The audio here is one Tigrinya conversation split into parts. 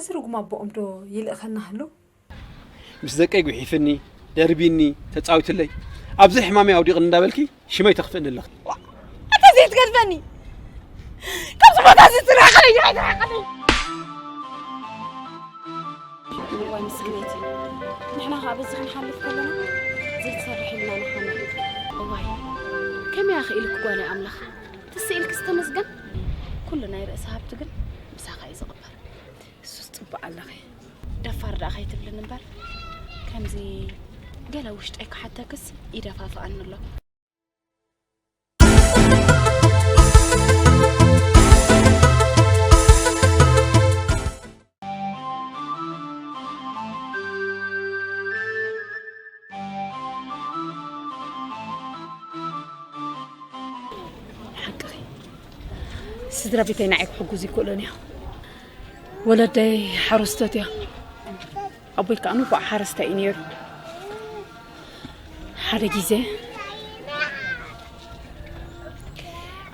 ትርጉም ኣቦኦም ዶ ይልእኸና ህሉ? ምስ ደቀይ ጉሒፍኒ፣ ደርቢኒ፣ ተጻዊትለይ፣ ኣብዚ ሕማመይ ኣውዲቕኒ እንዳበልኪ ሽመይ ተኽፍእኒ ኣለኺ። ኣታ ዘይትገድፈኒ! ካብዚ ቦታ እዚ ትራኸለይ፣ ትራኸለይ! እዋይ ምስኪነይቲ፣ ንሕና ኸዓ በዚ ክንሓልፍ ከለና ዘይትሰርሕ ኢልና ንሓምም። እዋይ፣ ከመይ ኣኽኢልኪ ጓለይ ኣምላኽ? ትስኢልክስ ተመስገን። ኩሉ ናይ ርእሲ ሃብቲ ግን ምሳኻ እዩ ዝቕበር። እሱስ ጽቡቕ ኣለኺ። ደፋር ደኣ ከይትብልኒ እምበር፣ ከምዚ ገለ ውሽጠይ ክሓተክስ ይደፋፍኣኒ ኣሎ። ሓቅኺ፣ ስድራ ቤተይ ንዓይ ክሕግዙ ይክእሉን እዮም። ወለደይ ሓረስቶት እዮም። ኣቦይ ከዓ ንፉዕ ሓረስታይ እዩ ነይሩ። ሓደ ግዜ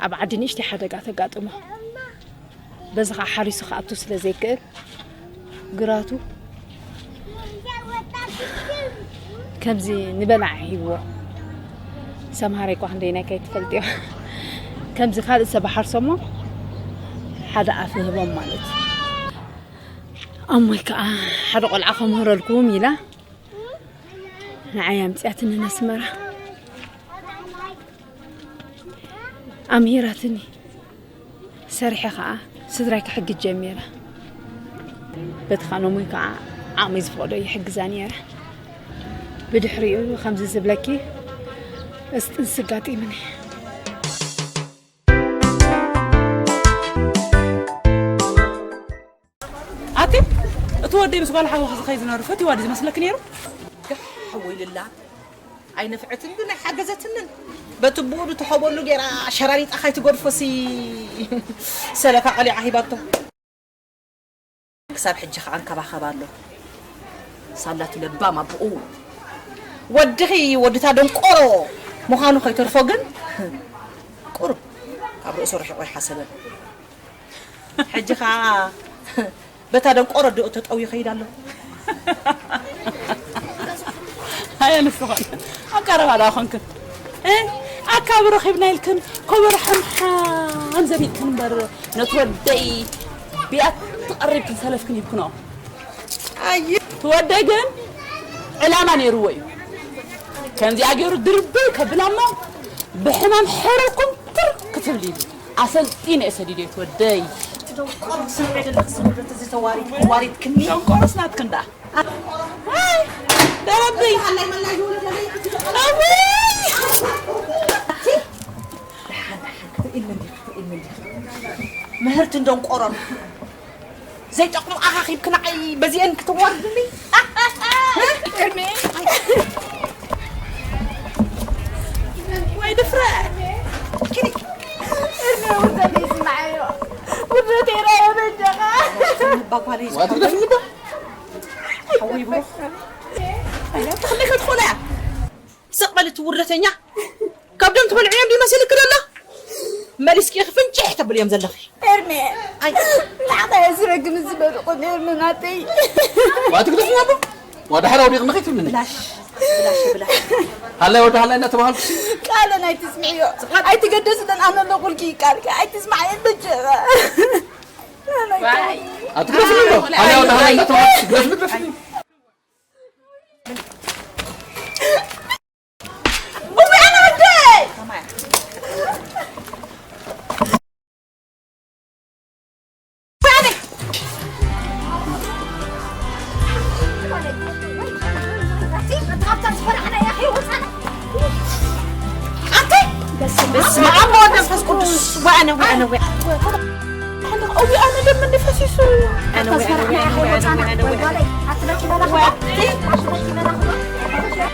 ኣብ ዓዲ ንእሽተይ ሓደጋ ተጋጥሞ። በዚ ከዓ ሓሪሱ ክኣቱ ስለ ዘይክእል፣ ግራቱ ከምዚ ንበላዕ ሂብዎ። ሰምሃር እኳ ክንደይናይ ከይትፈልጥዮ። ከምዚ ካልእ ሰብ ሓርሶሞ ሓደ ኣፍ ህቦም ማለት እዩ። ኣሞይ ከዓ ሓደ ቆልዓ ከምህረልኩም ኢላ ንዓይ ኣምፅኣትኒ ነስመራ። ኣምሂራትኒ። ሰሪሐ ከዓ ስድራይ ክሕግዝ ጀሚረ። በቲ ኻኖሙይ ከዓ ዓቕመይ ዝፈቕዶ ይሕግዛ ነይረ። ብድሕሪኡ ከምዚ ዝብለኪ እስጥንሲ ኣጋጢምኒ። ኣቲ እቲ ወደይ ምስ ጓል ሓወኺ ዝኸይ ዝነበረ ፈትዋ ድዩ ዝመስለኪ ነይሩ? ጋሕ ሓወይ ልላ ኣይነፍዐትን ግን ኣይሓገዘትንን። በቲ ብኡ ዝተኸበሉ ገይራ ሸራሪጣ ካይትገድፎሲ ሰለፋ ቀሊዓ ሂባቶ። ክሳብ ሕጂ ከዓ እንከባኸባ ኣሎ። ሳላቲ ለባም ኣቦኡ ወድኺ ወድታ ደንቆሮ ምዃኑ ከይተርፎ ግን ቁሩብ ካብ ርእሱ ርሒቑ ይሓሰበን። ሕጂ ከዓ በታ ደንቆሮ ድኦ ተጠውዩ ይኸይድ ኣሎ። ኣየ ንስኹም ኣቀረባ ደኣ ኾንክን፣ እ፣ ኣካብ ረኺብና ኢልክን ኮበሮ ሓምሓም ዘቢጥክን እምበር፣ ነቲ ወደይ ብያ ትቐሪብክን ሰለፍክን ይብክኖ። ኣይ፣ እቲ ወደይ ግን ዕላማ ነይርዎ እዩ። ከምዚኣ ገይሩ ድርብይ ከብላ እሞ ብሕማም ሕርኩም ትር ክትብል ኢሉ ኣሰልጢነ እየ ሰዲደ እቲ ወደይ። እቲ ደንቆሮ ትሰምዒ ዘለኺ ስምዒት እዚ ተዋሪድ-፣ ተዋሪድክኒ። ደንቆሮስ ናትክን ደኣ። ኣይ፣ ደረብይ። ኣይ! ደሓን፣ ደሓን፣ ክትርእይኒ እንዲኺ፣ ክትርእይኒ እንዲኺ። ምህርትን ደንቆሮን። ዘይጠቕሙ ኣኻኺብኪ ንዓይ በዚአን ክትዋርድኒ? ኤርሚ። ወይ ድፍረት። ኪዲ። ኤርሚ፣ ውርደት ይስማዓዮ። ውርደት ይራዮ በጃኻ። ዋት ግደፍኒ እኮ። ሓወይ ብሩኽ። ኣያ፣ ተኽሊ ክትኾና እያ። ስቕ በል እቲ ውርደተኛ። ካብ ደም ትበልዕዮም ድዩ መሲልክ ደሎ? መሊስኪ ኢኺ ፍንጭሕ ተብልዮም ዘለኺ። ኤርሚ፣ ኣይ። ንዓኻ እየ ዝረግም ዝበልኩ ኤርሚ ናተይ። ዋት ግደፍኒ ኣቦ። ዋዳ ሓራ ወዲቕኒ ከይትብልኒ። ብላሽ፣ ብላሽ፣ ብላሽ። ሃላይ ወዲ ሃላይ እናተባሃልኩ። ቃለን ኣይትስምዕዮ። ኣይትገደስለን ኣነ ኣለኹልኪ ቃልኪ ኣይትስምዓየን በጀኻ። ኣትግደፍኒ ዶ? ሃላይ ወዲ ሃላይ እናተባሃልኩ ግደፍኒ፣ ግደፍኒ። በስመ ኣብ ወወልድ ወመንፈስ ቅዱስ። ወአነ፣ ወአነ፣ ወአነ። እውይ፣ ኣነ ደም እንደ ፈሲሱ። ኣነ፣ ወአነ፣ ወአነ፣ ወአነ፣ ወአነ፣ ወአነ።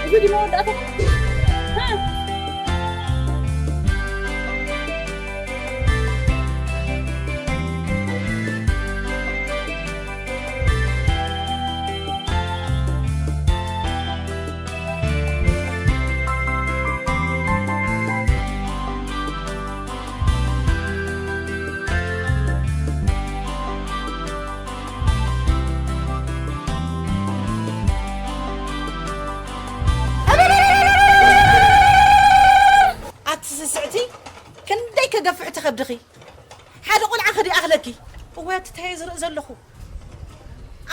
እዚ ድሞ ወዳእታ። ድኺ ሓደ ቆልዓ ከዲ ኣኽለኪ። እወ፣ እቲ ተየ ዝርኢ ዘለኹ።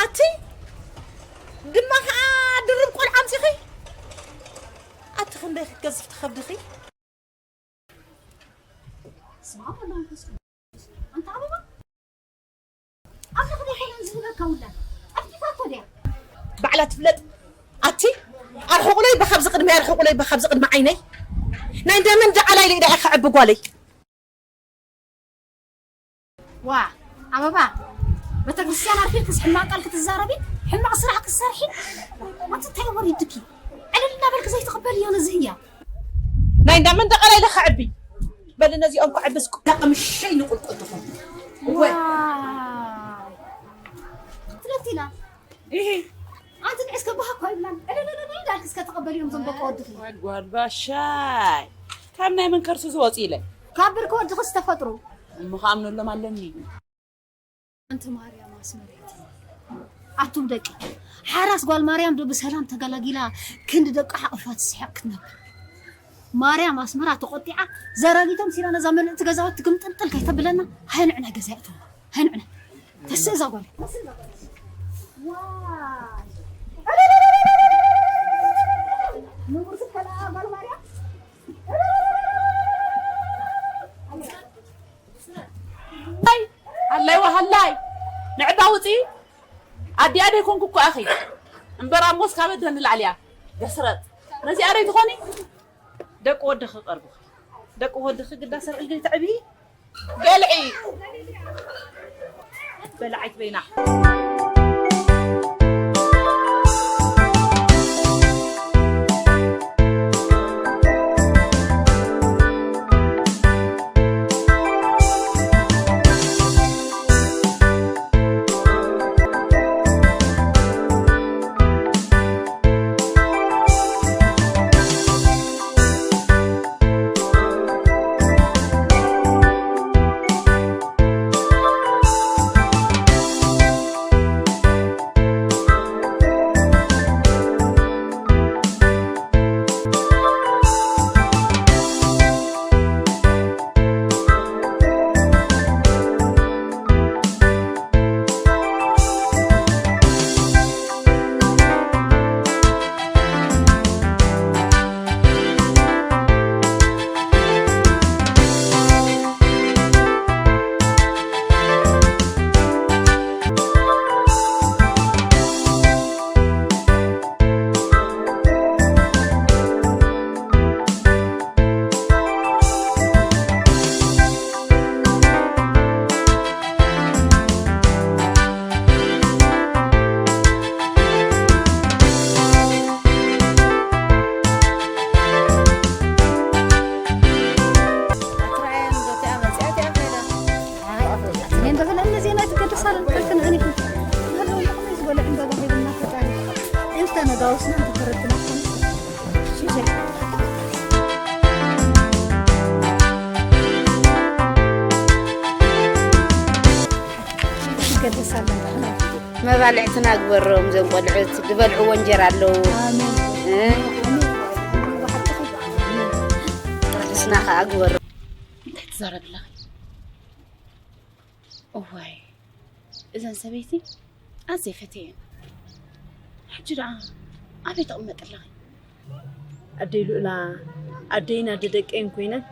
ኣቲ ድማ ኸዓ ድርብ ቆልዓ ኣምጺኺ። ኣቲ ክንደይ ክትገዝፍ ትኸብድኺ። ስማ ወላ መንፈስ ቅዱስ። ኣንታ ኣበባ፣ ኣብ ምኽንያት ዝህበካ ውላድ፣ ኣፍቂፋቶ ድያ? ባዕላ ትፍለጥ። ኣቲ ኣርሕቑለይ ብኻብዚ ቅድሚ፣ ኣርሕቑለይ ብኻብዚ ቅድሚ ዓይነይ። ናይ እንዳመን ደዓላይ ኢለ ኢዳ ኢኻ ዕቢ ጓለይ። ዋ፣ ኣበባ፣ ቤተክርስትያን ኣርፊድክስ ሕማቕ ቃል ክትዛረቢ፣ ሕማቕ ስራሕ ክትሰርሒ፣ ኣቲ እንታይ ወሪድኪ? ዕልል እናበልክ ዘይትቕበልዮ ነዚ ህያ። ናይ እንዳ መንደቕ ላይ ለኻ ዕቢ። በል ነዚኦም ከዕብስ ደቂ ምሸይ ንቁልቁል ትኹን። እወ። ዋይ። ትለቲና። ኢሂ። ኣንቲ ንዕስ ከበሃ እኮ ይብላን። ዕልልልል እንዳልክ እስከ ተቐበልዮም ዞም ደቂ ወድኺ። ጓል ጓል ባሻይ። ካብ ናይ መን ከርሱ ዝወፅ ኢለ? ካብ ብርኪ ወድኺ ዝተፈጥሩ። እሞ ከኣምነሎም ኣለኒ። ኣንቲ ማርያም ኣስመረይቲ። ኣቱም ደቂ። ሓራስ ጓል ማርያም ዶ ብሰላም ተገላጊላ ክንዲ ደቂ ሓቕፋ ትስሕቕ ክትነብር። ማርያም ኣስመራ ተቖጢዓ ዘራጊቶም ሲራ ነዛ ምልእቲ ገዛውቲ ግምጥልጥል ከይተብለና። ሃይ ንዕና ገዛ ይእትዎ። ሃይ ንዕና። ተስእ እዛ ጓል። ዋይ። ንጉስ ከላ ጓል ማርያም። ኣይ፣ ሃላይ ወሃላይ። ንዕዳ ውፂ። ኣዲኣ ደይኮንኩ እኮ ኣኺ። እምበር ኣሞስ ካብ ኣደ ንላዕሊ እያ። ገስረጥ። ነዚኣ ደይ ትኾኒ? ደቂ ወድኺ ቀርብኺ። ደቂ ወድኺ ግዳ ሰርቂ ገይ ትዕቢ። ገልዒ። በላዓይት በይና። መባልዕትና ግበሮም፣ እዞም ቆልዑት ዝበልዕዎ እንጀራ ኣለዉ። ኣሜን። እ? ኣሜን። ቅድስና ኸኣ ግበሮም። እንታይ ትዛረቢ ኣለኺ? እዋይ፣ እዘን ሰበይቲ ኣዝየ ፈትየን። ሕጂ ደኣ ኣበይ ትቕመጥ ኣለኺ? ኣደይ ሉእላ፣ ኣደይን ኣደ ደቀይን ኮይነን፣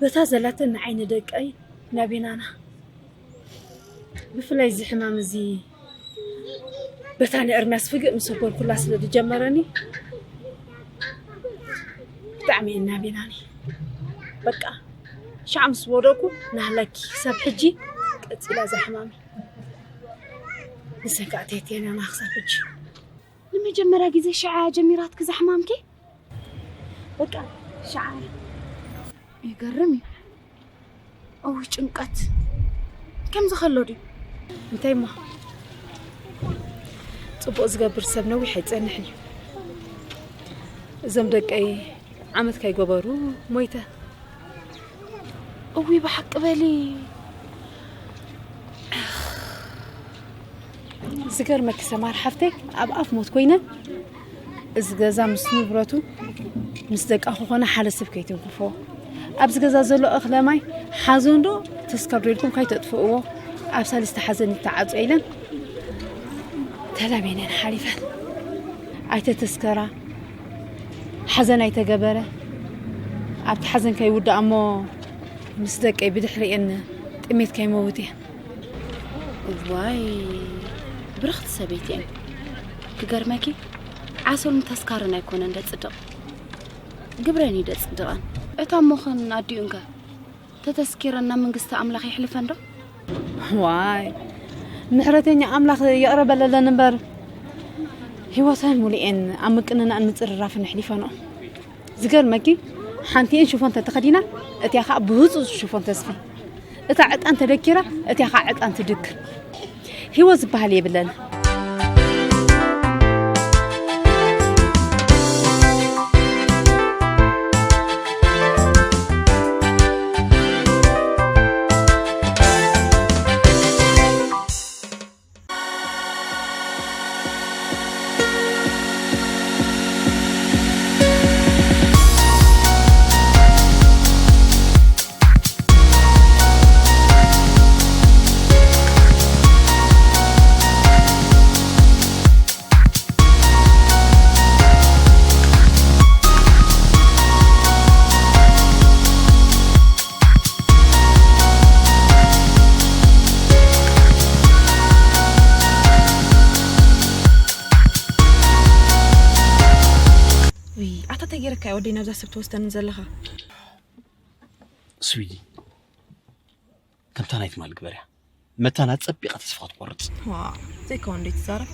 በታ ዘላተን ንዓይ ንደቀይ ናቤናና። ብፍላይ እዚ ሕማም እዚ በታ ንኤርምያስ ፍግእ ምስ ኣበልኩላ ስለ ዝጀመረኒ፣ ብጣዕሚ እየ ናቤናኒ። በቃ፣ ሻዕ ምስ ወደኩ ናህለኪ፣ ክሳብ ሕጂ ቀጺላ እዛ ሕማመይ። ንሰን ከኣ ተየትየናና ክሳብ ሕጂ። ንመጀመርያ ግዜ ሽዓ ጀሚራትኪ እዛ ሕማምኪ? በቃ፣ ሽዓ። ይገርም እዩ። እውይ፣ ጭንቀት። ከምዚ ከሎ ድዩ? እንታይ እሞ? ጽቡቕ ዝገብር ሰብ ነዊሕ ኣይጸንሕን እዩ። እዞም ደቀይ ዓመት ከይገበሩ ሞይተ። እውይ፣ ብሓቂ በሊ። ዝገርመኪ ሰማር ሓፍተይ፣ ኣብ ኣፍ ሞት ኮይነ፣ እዚ ገዛ ምስ ንብረቱ፣ ምስ ደቃ ክኾነ ሓደ ሰብ ከይትንክፎ። ኣብዚ ገዛ ዘሎ እኽለ ማይ ሓዘን ዶ ተስካር ዶ ኢልኩም ካይተጥፍእዎ፣ ኣብ ሳልስቲ ሓዘን ይተዓጾ ኢለን ተላቤነን ሓሊፈን። ኣይተተስከራ፣ ሓዘን ኣይተገበረ። ኣብቲ ሓዘን ከይውዳእ እሞ ምስ ደቀይ ብድሕሪኤን ጥሜት ከይመውት እየ። እዋይ፣ ብርኽቲ ሰበይቲ እየን። ክገርመኪ፣ ዓሰሉን ተስካርን ኣይኮነን ደጽድቕ፣ ግብረን እዩ ደጽድቐን። እታ እሞኽን ኣዲኡንከ ተተስኪረን ናብ መንግስቲ ኣምላኽ የሕልፈን ዶ? ዋይ፣ ምሕረተኛ ኣምላኽ ይቕረ በለለን እምበር፣ ህይወተን ሙሉኤን ኣብ ምቅንናእን ምጽርራፍን ኣሕሊፈንኦ። ዝገርመኪ፣ ሓንቲኤን ሽፎን ተተኸዲና፣ እቲኣ ኸኣ ብህጹጽ ሽፎን ተስፊ። እታ ዕጣን ተደኪራ፣ እቲኣ ኸኣ ዕጣን ትድክር። ህይወት ዝበሃል የብለን። ውይ፣ ኣታ እንታይ ገይረካ እዩ ወደይ ናብዛ ሰብ ትወስደኒ ዘለኻ? ስዊዲ፣ ከምታ ናይ ትማል ግበርያ። መታን ኣጸቢቓ ተስፋ ክትቆርጽ። ዋ፣ ዘይከውን ዶ ትዛረብ?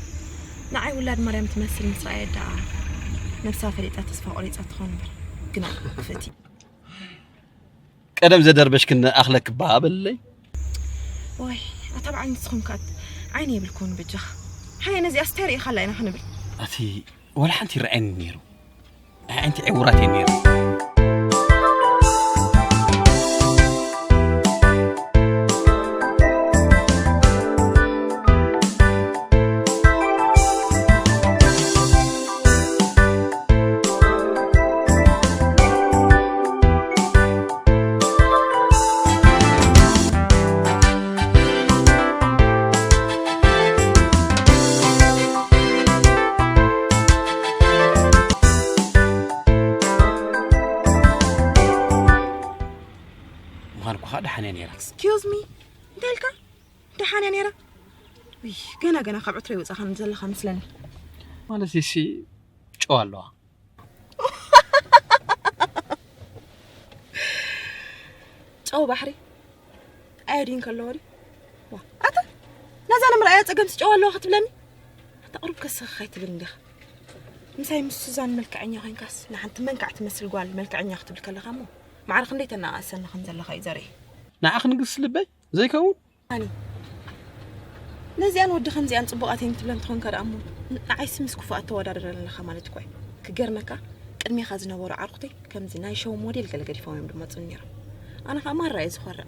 ንዓይ ውላድ ማርያም ትመስል ምስ ረኣየት ደኣ ነብሳ ፈሊጣ ተስፋ ቆሪጻ ትኾን እምበር። ግን ክፈቲ። ቀደም ዘደርበሽክን ኣኽለክባ በለለይ። ወይ፣ ኣታ ብዓይኒ ንስኹም ከኣ ዓይኒ የብልኩን በጃኻ። ሓየ ነዚኣ ስታይ ርኢኻላ ኢና ክንብል። ኣቲ ወላ ሓንቲ ይረኣየኒ ነይሩ። ኣዕንቲ ዕውራት እየን ነይሩ። ምዃን እኮ ከዓ ደሓን እያ ነይራ። Excuse me፣ እንታይ ኢልካ? ደሓን እያ ነይራ? ውይ፣ ገና ገና ካብ ዕትሮ ይወጻኻ ዘለኻ መስለኒ። ማለት ሲ ጨው ኣለዋ። ጨው ባሕሪ ኣዮዲን ከለዎ ድዩ? ዋ፣ ኣታ ነዛ ንምርኣያ ጸገምሲ ጨው ኣለዋ ክትብለኒ? ኣታ ቁሩብ ከስኽኻ ኣይትብል እንዲኻ። ምሳይ ምስ ሱዛን መልክዐኛ ኮይንካስ ንሓንቲ መንካዕ ትመስል ጓል መልክዐኛ ክትብል ከለኻ እሞ ማዕረ ክንደይ ተናኣእሰኒ ከም ዘለኻ እዩ ዘርኢ። ንዓኺ ንግስቲ ልበይ ዘይከውን? ኣኒ፣ ነዚኣን ወዲ ከምዚኣን ጽቡቓት እየን ትብለን ትኾንካ ደኣ እሞ፣ ን-፣ ንዓይሲ ምስ ክፉኣት ተወዳድረን ኣለኻ ማለት እኮ እዩ። ክገርመካ፣ ቅድሜኻ ዝነበሩ ዓርኩተይ ከምዚ ናይ ሸው ሞዴል ገለ ገዲፎም እዮም ዝመጹኒ ነይሮም። ኣነ ኸኣ ማራ እየ ዝኾርዕ።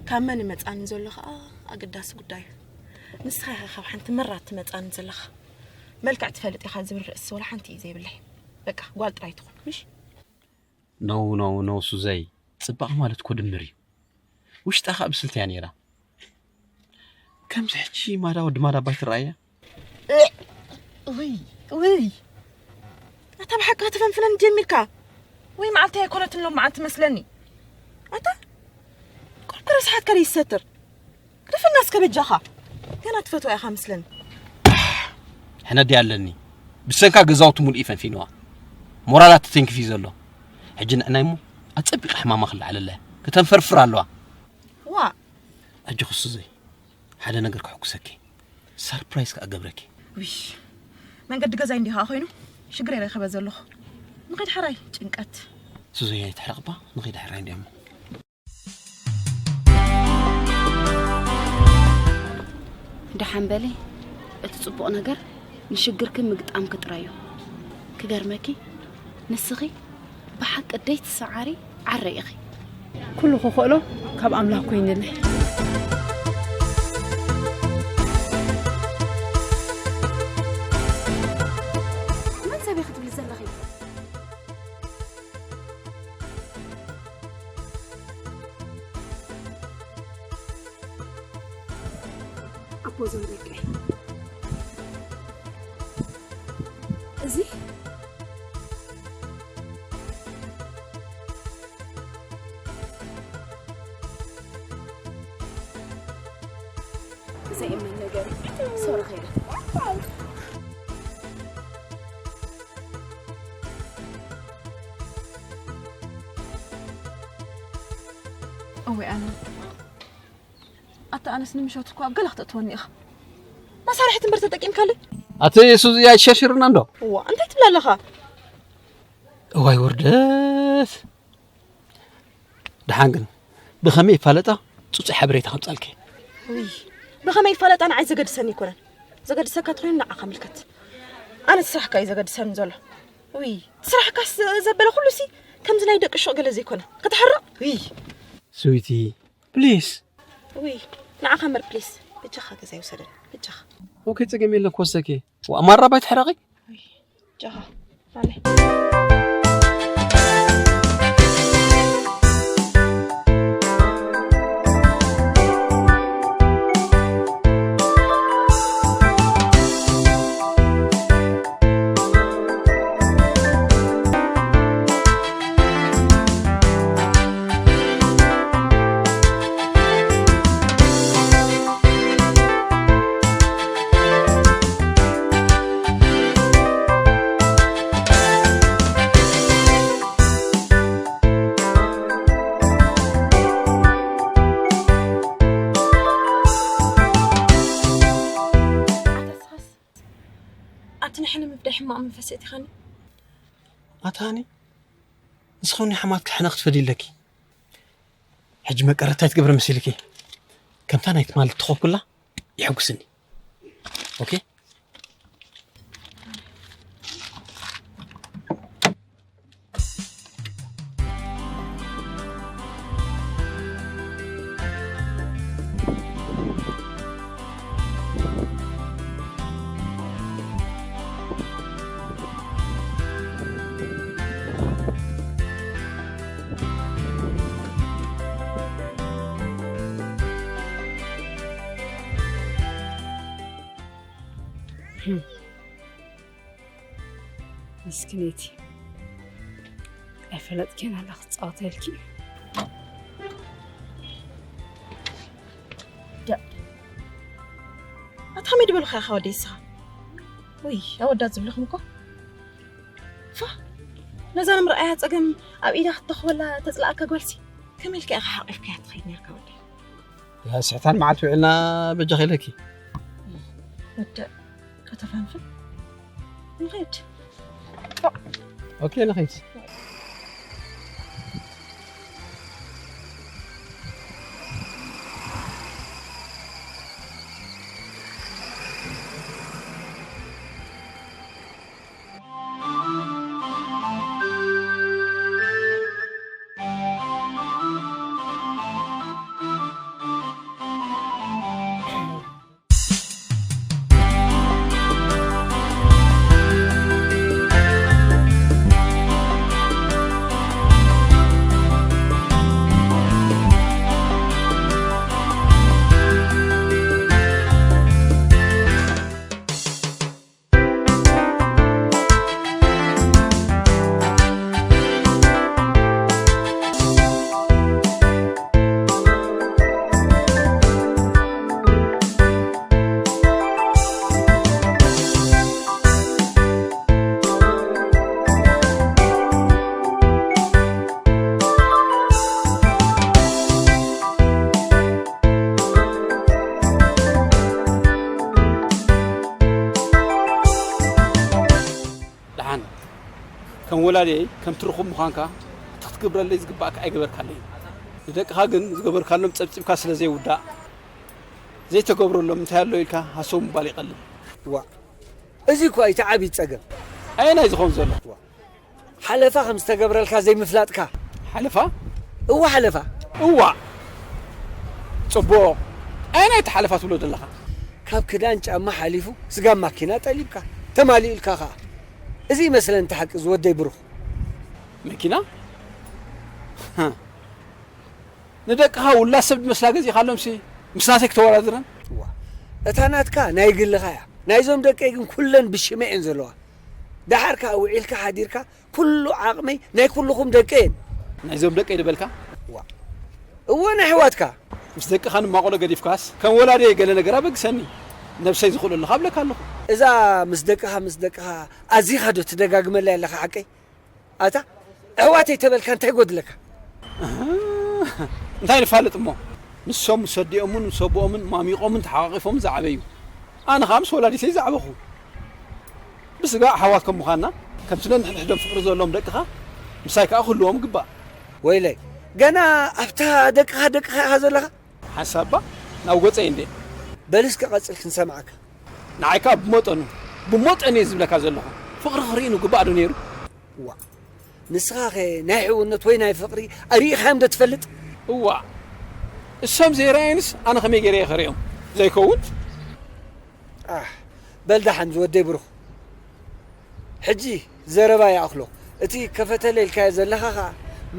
ካብ መን ይመጻኒ ዘሎ ኸኣ ኣገዳሲ ጉዳይ እዩ። ንስኻ ኢኻ ካብ ሓንቲ መራት ትመጻኒ ዘለኻ። መልክዕ ትፈልጥ ኢኻ ዝብል ርእሲ ወላ ሓንቲ እዩ ዘይብለይ። በቃ፣ ጓል ጥራይ ትኹን፣ ምሽ? ኖ፣ ኖ፣ ኖ፣ ሱዘይ። ጽባቐ ማለት እኮ ድምር እዩ። ውሽጣ ኸኣ ብስልቲ እያ ነይራ። ከምዚ ሕጂ ማዳ ወዲ ማዳ ባይ ትረኣያ? እእ፣ ውይ፣ ውይ። ኣታ ብሓቂ ከተፈንፍነኒ ጀሚርካ? ወይ መዓልቲ ኣይኮነትን ሎም መዓልቲ መስለኒ። ኣታ፣ ቁርቁረ ሰሓትካ ደይሰትር። ግደፈና እስከ በጃኻ። ገና ትፈትዋ ኢኻ መስለኒ። ሕነ ድያ ኣለኒ። ብሰንካ ገዛውቲ ሙሉእ እዩ ፈንፊንዋ። ሞራላ ተተንክፍ እዩ ዘሎ። ሕጂ ንዕናይ እሞ ኣጸቢቐ ሕማማ ክለዓለላ እያ። ከተንፈርፍር ኣለዋ። ዋ። ኣጆኺ ሱዘይ፣ ሓደ ነገር ከሐጉሰኪ። ሰርፕራይዝ ከኣ ገብረኪ። ውሽ። መንገዲ ገዛይ እንዲኻ ኮይኑ ሽግር የረኸበ ዘለኹ። ንኸይድ ሕራይ ጭንቀት። ሱዘይ ኣይትሕረቕባ፣ ንኸይድ ሕራይ እንዲያሞ። ደሓን በሊ፣ እቲ ጽቡቕ ነገር ንሽግርኪ ምግጣምኪ ጥራይ እዩ። ክገርመኪ፣ ንስኺ ብሓቂ ደይትሰዓሪ ዓረ ኢኺ። ኩሉ ክኽእሎ ካብ ኣምላኽ ኮይኑለይ። መን ሰብ ኢኺ ትብሊ ዘለኺ? እዚ ዘይእመን ነገር ሶሪ ከይደ። እወ ኣነ ኣታ ኣነስ ንምሸት እኮ ኣብ ገላ ክተእትወኒ ኢኻ። መሳርሒ ትምህርቲ ተጠቂምካለይ። ኣቲ ሱዚ ኣይሸርሽርና እንዶ። እዋ እንታይ ትብል ኣለኻ? እዋይ ውርደት። ደሓን ግን ብኸመይ ይፋለጣ? ጽጹይ ሓበሬታ ከምጻልኪ። ውይ ብኸመይ ይፋለጣ ንዓይ ዘገድሰኒ ኣይኮነን። ዘገድሰካ ተኾይኑ ንዓኻ ምልከት። ኣነ እቲ ስራሕካ እዩ ዘገድሰኒ ዘሎ። ውይ እቲ ስራሕካስ ዘበለ ኩሉሲ ከምዚ ናይ ደቂ ሹቕ ገለ ዘይኮነ። ክትሕረቕ? ውይ ስዊቲ ፕሊስ። ውይ ንዓኻ እምበር ፕሊስ። ብጃኻ ገዛ ይውሰደን ብጃኻ። ኦኬ ጸገም የለን ክወስደኪ። ዋ ማራ ባይ ትሕረቒ። ጃኻ ኣነ ኣቲ ንሕነ ምፍዳይ ሕማቕ መንፈስ የእቲኻኒ። ኣታኒ ንስኹን ሓማትኪ ሕነ ክትፈዲ ኣለኪ። ሕጂ መቀረታይ ትገብረ መሲልኪ ከምታ ናይ ትማሊ ትኾኩላ ይሕጉስኒ። ኦኬ ምስክነይቲ ኣይፈለጥክን ኣላ ክትፃወተልኪ። ኣታ ከመይ ድበልካ ኢኻ ወደይ ንስኻ? ውይ ኣወዳት ዝብልኹም እኮ ፋ ነዛ ንምርኣያ ጸገም ኣብ ኢዳ ክትተኽበላ ተጽልኣካ ጓልሲ ከመይ ኢልካ ኢኻ ሓቒፍካያ ትኸይድ ነርካ ወደይ? ስሕታን መዓልቲ ውዕልና በጃ ኸይለኪ። ወደ ከተፈንፍን ንኸይድ። ኦኬ ንኸይድ። ደሓን ከም ወላዲየይ ከምቲ ርኹብ ምዃንካ እቲ ክትገብረለይ ዝግባእካ ኣይገበርካለይን። ንደቅኻ ግን ዝገበርካሎም ጸብጺብካ ስለ ዘይውዳእ ዘይተገብረሎም እንታይ ኣሎ ኢልካ ሃሰው ምባል ይቐልል። ዋ እዚ እኳ እቲ ዓብዪ ጸገም። ኣየናይ ዝኸውን ዘሎ? ሓለፋ ከም ዝተገብረልካ ዘይምፍላጥካ። ሓለፋ? እዋ ሓለፋ። እዋ ጽቡቕ። ኣየናይ እቲ ሓለፋ ትብሎ ዘለኻ? ካብ ክዳን ጫማ ሓሊፉ ስጋብ ማኪና ጠሊብካ ተማሊኡልካ ኸኣ። እዚ ይመስለኒ እቲ ሓቂ ዝወደይ ብሩኽ። መኪና? ንደቅኻ ውላድ ሰብ ዝመስላ ገዚእካሎምሲ ምስ ናተይ ክተወዳድረን? እዋ እታ ናትካ ናይ ግልኻ እያ። ናይዞም ደቀይ ግን ኩለን ብሽመይ እየን ዘለዋ። ደሓር ከኣ ውዒልካ ሓዲርካ ኩሉ ዓቕመይ ናይ ኩልኹም ደቂ እየን። ናይዞም ደቀይ ዝበልካ? እወ፣ ናይ ኣሕዋትካ። ምስ ደቅኻ ንማቐሎ ገዲፍካስ ከም ወላዲየይ ገለ ነገር ኣበግሰኒ። ነብሰይ ዝኽእሎ ኣለኻ እብለካ ኣለኹ። እዛ ምስ ደቅኻ፣ ምስ ደቅኻ ኣዚኻ ዶ ትደጋግመለይ ኣለኻ ሓቀይ? ኣታ ኣሕዋተይ ተበልካ እንታይ ጎድለካ? ኣህ፣ እንታይ ንፋለጥ እሞ? ንሶም ምስ ኣዲኦምን ምስ ኣቦኦምን ማሚቖምን ተሓቋቒፎምን ዝዓበዩ። ኣነ ኸኣ ምስ ወላዲተይ ዝዓበኹ። ብስጋ ኣሕዋት ከም ምዃንና፣ ከምቲ ነንሕድሕዶም ፍቕሪ ዘለዎም ደቅኻ፣ ምሳይ ከኣ ክህልዎም ይግባእ። ወይለይ፣ ገና ኣብታ ደቅኻ ደቅኻ ኢኻ ዘለኻ? ሓንሳብ እባ ናብ ገጸይ እንዴ። በል እስከ ቀጽል ክንሰምዓካ። ንዓይ ከኣ ብመጠኑ፣ ብመጠኑ እየ ዝብለካ ዘለኹ። ፍቕሪ ክርኢ ንግባእ ዶ ነይሩ? ዋእ፣ ንስኻኸ ናይ ሕውነት ወይ ናይ ፍቕሪ ኣርኢኻዮም ዶ ትፈልጥ? እዋእ፣ እሶም ዘይረኣዩንስ ኣነ ከመይ ገይረ እየ ክርእዮም? ዘይከውን? ኣህ፣ በል ደሓን ዝወደይ ብሩኽ። ሕጂ ዘረባ ይኣኽሎ። እቲ ከፈተለ ኢልካዮ ዘለኻ ኸኣ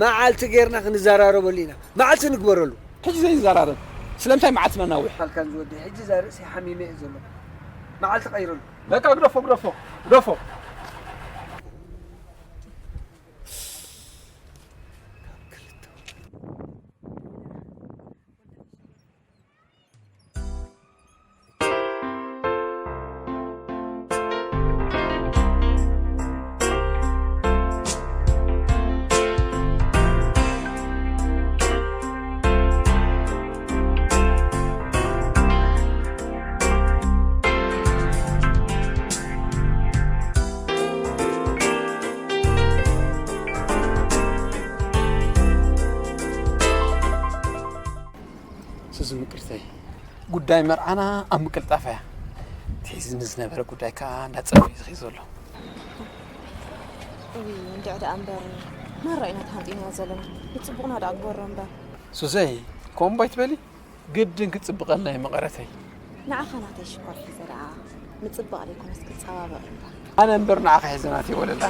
መዓልቲ ጌርና ክንዘራረበሉ ኢና። መዓልቲ ንግበረሉ። ሕጂ ዘይንዘራረብ። ስለምንታይ መዓልቲ ነናውሕ? ኣልካን ዝወደይ፣ ሕጂ እዛ ርእሰይ ሓሚመ እየ ዘለኹ። መዓልቲ ቀይረሉ። በቃ ግደፎ፣ ግደፎ፣ ግደፎ። ሱዚ ምቅርተይ፣ ጉዳይ መርዓና ኣብ ምቅልጣፍ እያ። ትሒዝኒ ዝነበረ ጉዳይ ከኣ እንዳጸርፍ እዩ ዝኺድ ዘሎ። እውይ፣ እንድዒ ደኣ እምበር፣ ማራ ኢና ተሃንጢና ዘለና። ብጽቡቕና ደኣ ግበሮ እምበር። ሱዘይ፣ ከምኡ እምባ ኣይትበሊ። ግድን ክጽብቐልና እዩ መቐረተይ። ንዓኻ ናተይ ሽኮር ሒዘ ደኣ ምጽባቕ ዘይኮነስ ክጸባበቕ እዩ እምበር። ኣነ እምበር ንዓኻ ሒዘ ናተይ ወለላ።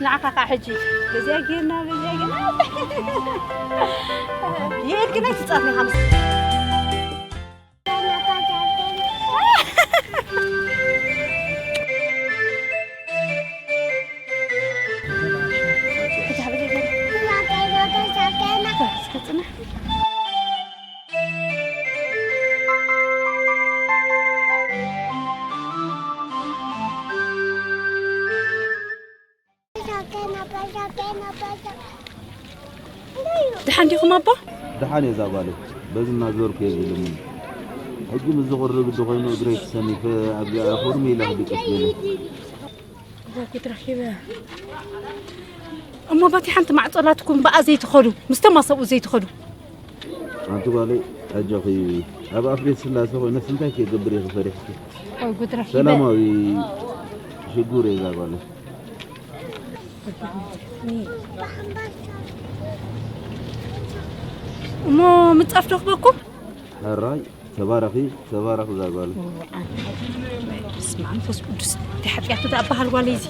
ንዓኻ ኸዓ ሕጂ በዚኣ ጌርና፣ በዚኣ ጌርና። የኤል ግን ኣይትጻፍኒ፣ ሓምስ ደሓን ዲኹም ኣቦ? ደሓን እየ እዛ ጓለይ። በዚ እናዞርኩ እየ ዝልምን። ሕጂ ምስዚ ቁሪ ግዲ ኮይኑ እግረይ ተሰኒፈ ኣብዚኣ ኮርሚ ኢለ ክድቅስ ገለ። እዋ ጉድ ረኺበ። እሞ በቲ ሓንቲ ማዕጾ ናትኩም ብኣ ዘይትኸዱ፣ ምስቶም ኣሰብኡ ዘይትኸዱ። ኣንቲ ጓለይ ኣጆኺ፣ ኣብ ኣፍዴት ስላሴ ኮይነስ እንታይ ክገብር እየ ፈሪሕኪ? ወይ ጉድ ረኺበ። ሰላማዊ ሽጉር እየ እዛ ጓለይ። እሞ ምጻፍ ዶ ክበኩም? ሕራይ ተባረኺ፣ ተባረኺ እዛ ጓለይ። በስመ ኣብ መንፈስ ቅዱስ። እንታይ ሓጢኣቱ ደኣ በሃል ጓለይ እዚ?